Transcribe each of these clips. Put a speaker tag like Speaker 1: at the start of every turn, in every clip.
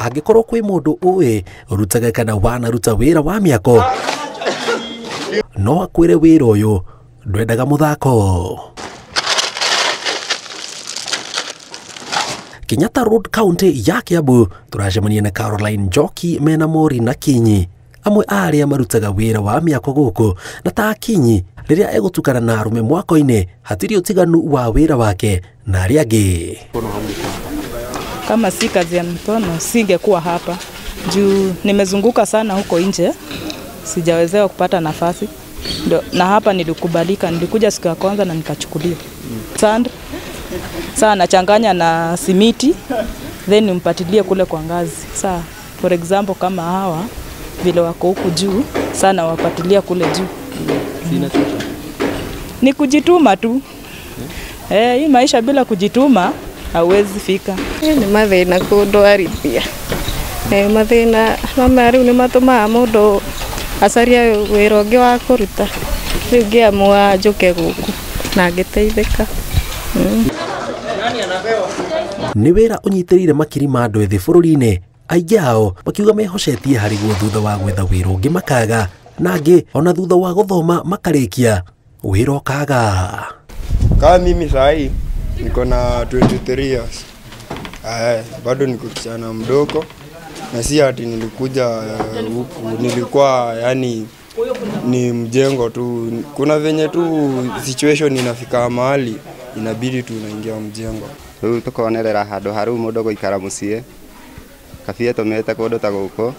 Speaker 1: Angĩkorwo kwĩ mũndũ ũĩ ũrutaga kana wanaruta wĩra wa mĩako, no akwĩre wĩra ũyũ ndwendaga mũthako. Kenyatta Road County ya Kiambu tũracemania na Caroline Njoki mena Mori na Kinyi, amwe a arĩa marutaga wĩra wa mĩako gũkũ. Na ta Kinyi rĩrĩa egũtukana na arũme mwako-inĩ, hatirĩ ũtiganu wa wĩra wake na arĩa angĩ.
Speaker 2: Kama si kazi ya mkono singekuwa hapa, juu nimezunguka sana huko nje, sijawezewa kupata nafasi. Na hapa nilikubalika, nilikuja siku ya kwanza na nikachukuliwa. Sand saa nachanganya na simiti, then nimpatilie kule kwa ngazi. Saa for example kama hawa vile wako huku juu, sana wapatilia kule juu. Ni kujituma tu. Hii maisha bila kujituma hauwezi fika.
Speaker 3: Ni mathina kundwarithia. Mathina mama riu ni matumaga mundu acarie wira ungi wa kuruta. Riu ngiamua njuke guku na ngiteithika.
Speaker 1: Nĩ wĩra ũnyitĩrĩire makiri ma andũ ethĩ bũrũri-inĩ, aingĩ ao makiuga mehocetie harĩ guo thutha wa gwetha wĩra ũngĩ makaga, na angĩ ona thutha wa gũthoma makarĩkia wĩra ũkaga.
Speaker 4: Kama mimi sahi niko na 23 years. Bado niko kijana mdogo na si ati nilikuja huku, nilikuwa yani ni mjengo tu. Kuna venye tu situation inafika mahali inabidi tu unaingia mjengo.
Speaker 5: Riu tukonerera handu haru mundu guikara mucii kabie tumete kundu ta guku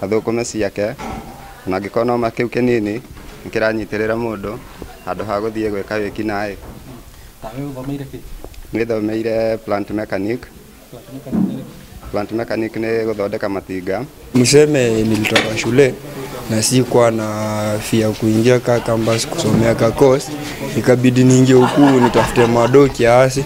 Speaker 5: athukume ciake, na angĩkorwo no makiu kinini nikiranyitirira mundu handu ha guthie gwika wiki naĩ.
Speaker 6: Tawe uthomeire kĩ?
Speaker 5: Nithomeire plant mechanic. Plant mechanic ni guthondeka matinga.
Speaker 4: Mseme nilitoka shule na sikuwa na fia kuingia ka campus kusomea ka course, ikabidi niingie huku nitafute mado kiasi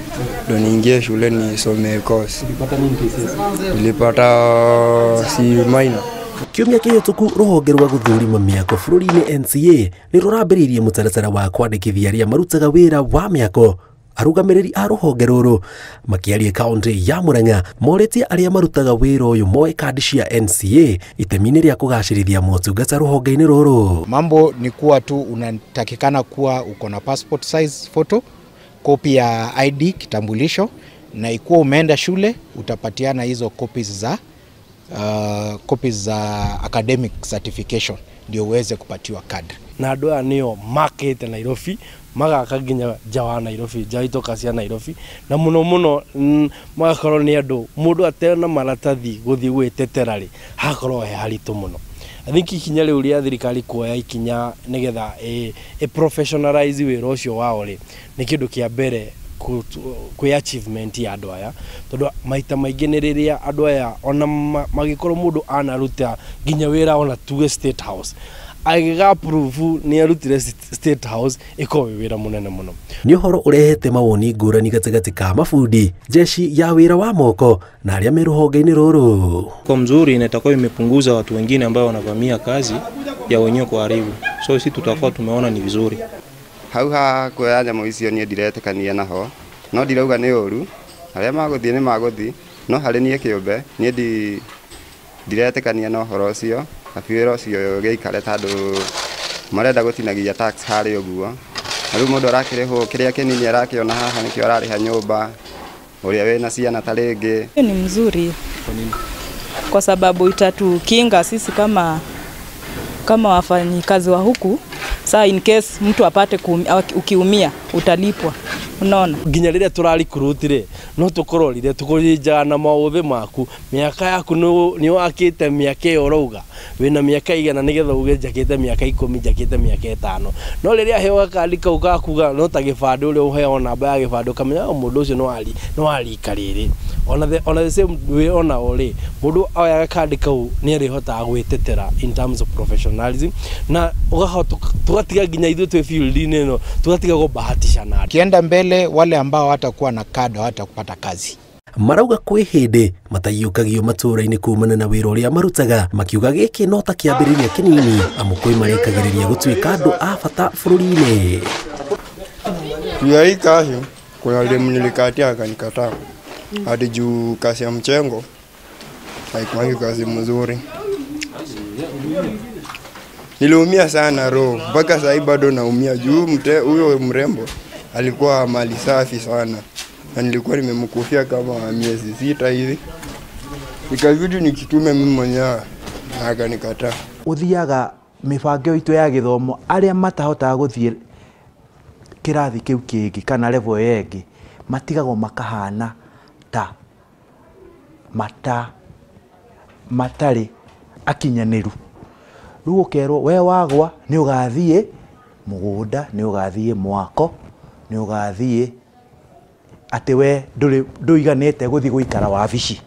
Speaker 4: ndo niingie shule nisomee course.
Speaker 6: Ulipata nini KCSE?
Speaker 4: Nilipata C minor.
Speaker 1: Kiumia kĩhĩtũku rũhonge rwa gũthũrima mĩako bũrũri-inĩ NCA nĩ rũrambĩrĩirie mũtaratara wa kwandĩkithia arĩa marutaga wĩra wa mĩako. Arũgamĩrĩri a rũhonge rũrũ makĩaria kaunti ya Murang'a morĩtie arĩa marutaga wĩra ũyũ moe kandi cia NCA itemi-inĩ rĩa kũgacĩrithia motungata rũhonge-inĩ rũrũ.
Speaker 7: Mambo ni kuwa tu unatakikana kuwa uko na passport size photo, copy ya ID kitambulisho, na ikuwa umeenda shule utapatiana hizo copies za academic certification ndio uweze kupatiwa card.
Speaker 8: Na andũ aya nĩo makĩte Nairobi, magaka nginya nja wa Nairobi, nja itoka cia Nairobi, na mũno mũno magakorwo nĩ andũ mũndũ atena maratathi gũthiĩ gwĩtetera rĩ, hakorwo he haritũ mũno. I think ikinya rĩu rĩa thirikari kuoya ikinya nĩgetha ĩ professionalize wĩra ũcio wao rĩ, nĩ kĩndũ kĩa mbere kwĩ achievement ya andũ aya, tondũ maita maingĩ nĩ rĩrĩa andũ aya ona magĩkorwo mũndũ anaruta nginya wĩra ona tuge State House, agĩga proof nĩ arutire State House, ĩkorwo wĩ wĩra mũnene mũno.
Speaker 1: Nĩ ũhoro ũrehete mawoni ngũrani gatagatĩ ka mabundi, jeshi ya wĩra wa moko na arĩa me rũhonge-inĩ rũrũ.
Speaker 9: Kwa mzuri na itakuwa imepunguza watu wengine ambao wanavamia kazi ya wenyewe kuharibu, so sisi tutakuwa tumeona ni vizuri.
Speaker 5: Hau ha kuoya nyamũ icio niĩ ndiretĩkania naho, no ndirauga nĩ ũru, arĩa magũthiĩ nĩ magũthiĩ, no harĩ niĩ kĩũmbe niĩ ndiretĩkania na ũhoro ũcio, na wĩra ũcio gĩikare tondũ marenda gũtinagia tax harĩ ũguo. Na rĩu mũndũ arakĩrĩhwo kĩrĩa kĩnini arakĩona haha nĩkĩo ararĩha nyũmba, ũrĩa wĩna ciana ta rĩngĩ.
Speaker 2: Ni mzuri kwa sababu itatukinga sisi kama wafanyikazi wa huku. Saa in case mtu apate ukiumia utalipwa, unaona.
Speaker 8: Nginya rĩrĩa tũrarikurutire rĩ, no tũkũrorire tũkũrinjaga na maũthĩ maku, mĩaka yaku nĩ wakĩte mĩaka ĩyo ũrauga wĩna mĩaka igana nĩgetha uge njakĩte mĩaka 10, njakĩte mĩaka 5. No rĩrĩa aheo gakandi kau gakuga no ta gĩbandĩ ũrĩa ũheo namba ya gĩbandĩ ũkamenya mũndũ ũcio no arika rĩrĩ. Ona the same way ona o rĩ, mũndũ oya gakandi kau nĩ arĩhotaga gwĩtetera in terms of professionalism, na ũgahota tugatiga nginya ithuĩ twĩ field-inĩ ĩno tugatiga gũbahatishana.
Speaker 7: Kienda mbele wale ambao hatakuwa na kado hatakupata kazi.
Speaker 1: Marauga kwĩ hĩndĩ mataiyũkagio matũũra-inĩ kumana na wĩra ũrĩa marutaga, makiuga gĩkĩ no ta kĩambĩrĩria kĩnini amu kwĩ marekagĩrĩria gũtuĩka andũ a bata bũrũri-inĩ.
Speaker 4: Ya hii kazi kuna demu nilikatia akanikataa. Hadi juu kazi ya mchengo Haikuangi kazi mzuri. Niliumia sana roho, mpaka sasa bado naumia juu huyo mrembo alikuwa mali safi sana. Na nilikuwa nimemkufia kama miezi 6 hivi. Nikabidi nikitume mimi mwenyewe na akanikataa.
Speaker 10: Uthiaga mibango itu ya githomo aria matahotaga guthie kirathi kiu kingi kana level ĩyo ĩngĩ matigagwo makahana ta matarĩ akinyanĩru. Rĩu ũkerwo we wagwa nĩ ũgathiĩ mũgũnda, nĩ ũgathiĩ mwako, nĩ ũgathiĩ atĩ we ndũiganĩte gũthiĩ gũikara wabici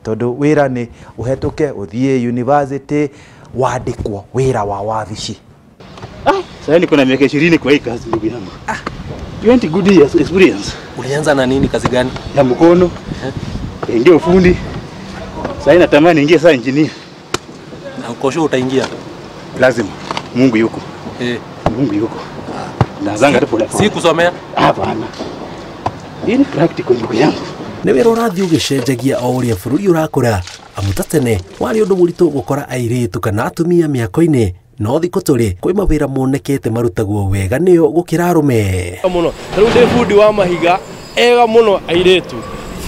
Speaker 10: tondũ wĩra nĩ ũhetũke ũthiĩ university wandĩkwo wĩra wa wabici.
Speaker 11: Sasa niko na miaka 20 kwa hii kazi ndugu yangu. 20 good years experience.
Speaker 6: Ulianza na nini, kazi gani?
Speaker 11: Ya mkono. Ingia ufundi. Sasa natamani ingie sasa engineer.
Speaker 6: Na uko sure utaingia?
Speaker 11: Lazima. Mungu yuko. Mungu yuko. Naanza tu pole pole.
Speaker 6: Si kusomea?
Speaker 11: Hapana. Hii ni practical ndugu yangu.
Speaker 1: Nĩ wĩra ũrathiĩ ũgĩcenjagia o ũrĩa bũrũri ũrakũra amu ta tene warĩ ũndũ mũritũ gũkora airĩtu kana atumia mĩako-inĩ no thikũ tũrĩ kwĩ mawĩra monekete marutagwo wega nĩo gũkĩra arũme
Speaker 8: mũno. Rĩu ndĩ bundi wa mahiga ega mũno airĩtu,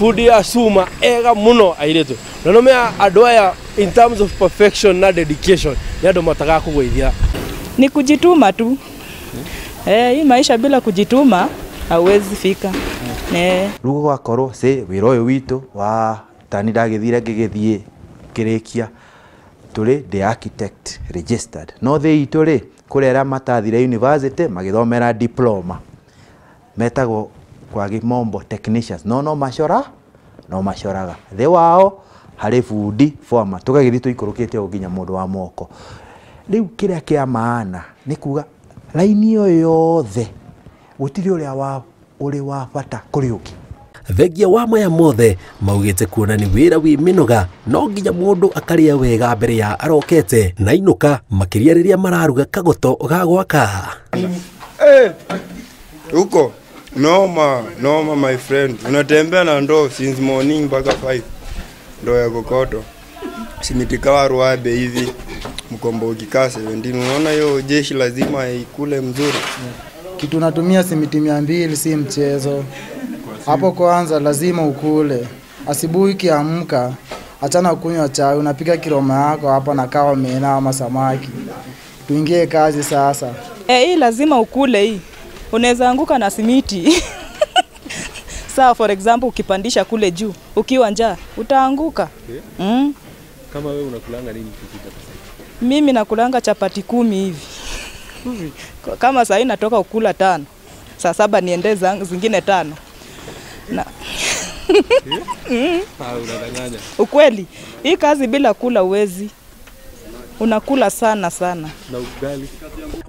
Speaker 8: bundi ya cuma ega mũno airĩtu, na no mea andũ aya in terms of perfection na dedication nĩ andũ matagakũgũithia.
Speaker 2: Ni kujituma tu. Hii maisha bila kujituma hauwezi fika.
Speaker 10: Rĩu gũgakorwo cĩ wĩra ũyũ witũ wa tani ndagĩthire ngĩgĩthiĩ ngĩrĩkia tũrĩ the architect registered no thĩ itũ rĩ kũrĩ arĩa matathire university magĩthomera diploma metagwo kwa gĩmombo technicians no macoraga thĩ wao harĩ bundi forma tũgagĩthiĩ tũikũrũkĩte o nginya mũndũ wa moko. Rĩu kĩrĩa kĩa maana nĩ kuga raini ĩyo yothe gũtirĩ ũrĩa ũrĩ wa bata kũrĩ ũngĩ.
Speaker 1: Thengia wa maya mothe maugĩte kuona nĩ wĩra wĩ mĩnoga no nginya mũndũ akarĩa wega mbere ya arokete na inũka makĩria rĩrĩa mararuga kagoto ga gwaka.
Speaker 4: Huko noma my friend, unatembea na ndoo since morning mpaka 5 ndoo ya kokoto simitikawa ruabe hivi mkombo ukikaa 17 unaona hiyo jeshi lazima ikule mzuri.
Speaker 12: Kitu natumia simiti 200 si mchezo. Hapo kwanza lazima ukule. Asubuhi ukiamka, achana kunywa chai, unapika kiroma yako hapa na kawa mena ama samaki. Tuingie kazi sasa.
Speaker 2: Hii lazima ukule hii. Unaweza anguka na simiti. Sawa, for example ukipandisha kule juu, ukiwa njaa, utaanguka.
Speaker 6: Kama wewe unakulanga nini kikija pesa?
Speaker 2: Mimi nakulanga chapati 10 hivi. Kama saa hii natoka ukula 5. Saa 7 niende zingine 5. Na ukweli, hii kazi bila kula uwezi. Unakula sana sana.
Speaker 6: Na ugali.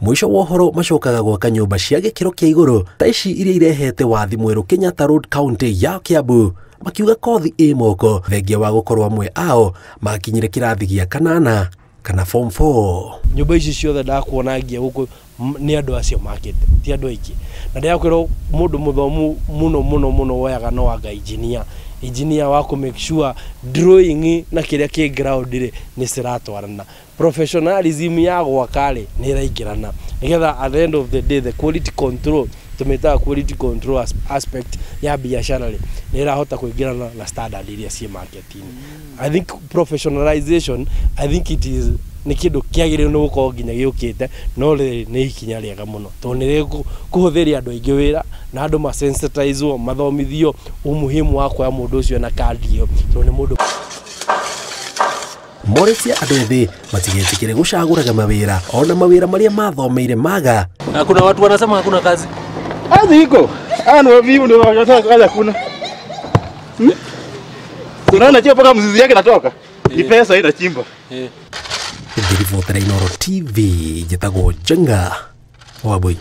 Speaker 1: Mwisho wa ũhoro macokaga gwaka nyũmba cia gĩkĩro kĩa igũrũ ta ici iria irehete wathi mwerũ Kenyatta Road County ya Kiambu makiuga kothi ĩ moko thengia wa gũkorwo amwe ao makinyire kĩrathi gĩa kanana kana form 4.
Speaker 8: Nyũmba ici ciothe ndakuona ngia gũkũ nĩ andũ acio makĩte ti andũ aingĩ na ndĩrakwĩrwo mũndũ mũthomu mũno mũno mũno woyaga no anga engineer wa kũ make sure drawing na kĩrĩa kĩ ground rĩ nĩ ciratwarana, professionalism ya gwaka rĩ nĩ ĩraingĩrana nĩgetha at the end of the day the quality control tumetaga quality control aspect ya biashara rĩ nĩ ĩrahota kũingĩrana na standard iria ciĩ marketing. I think professionalization, I think it is nĩ kĩndũ kĩagĩrĩirwo nĩ gũkorwo nginya gĩũkĩte no rĩrĩ nĩ ikinya rĩega mũno tondũ nĩ rĩkũhũthĩria andũ aingĩ wĩra na andũ masensitizwo mathomithio umuhimu wa kuoya mũndũ ũcio na kandi ĩyo tondũ nĩ mũndũ.
Speaker 1: Morĩtie andũ ethĩ matigetĩkĩre gũcagũraga mawĩra ona mawĩra marĩa mathomeire maga.
Speaker 6: Na kuna watu wanasema hakuna kazi.
Speaker 11: Kazi iko. Hawa ni wavivu ndio wanataka kazi hakuna. Unaona chio mpaka mzizi yake natoka. Ni pesa inachimba.
Speaker 1: Ngĩribotera Inooro TV njĩtagwo Njenga Wambui.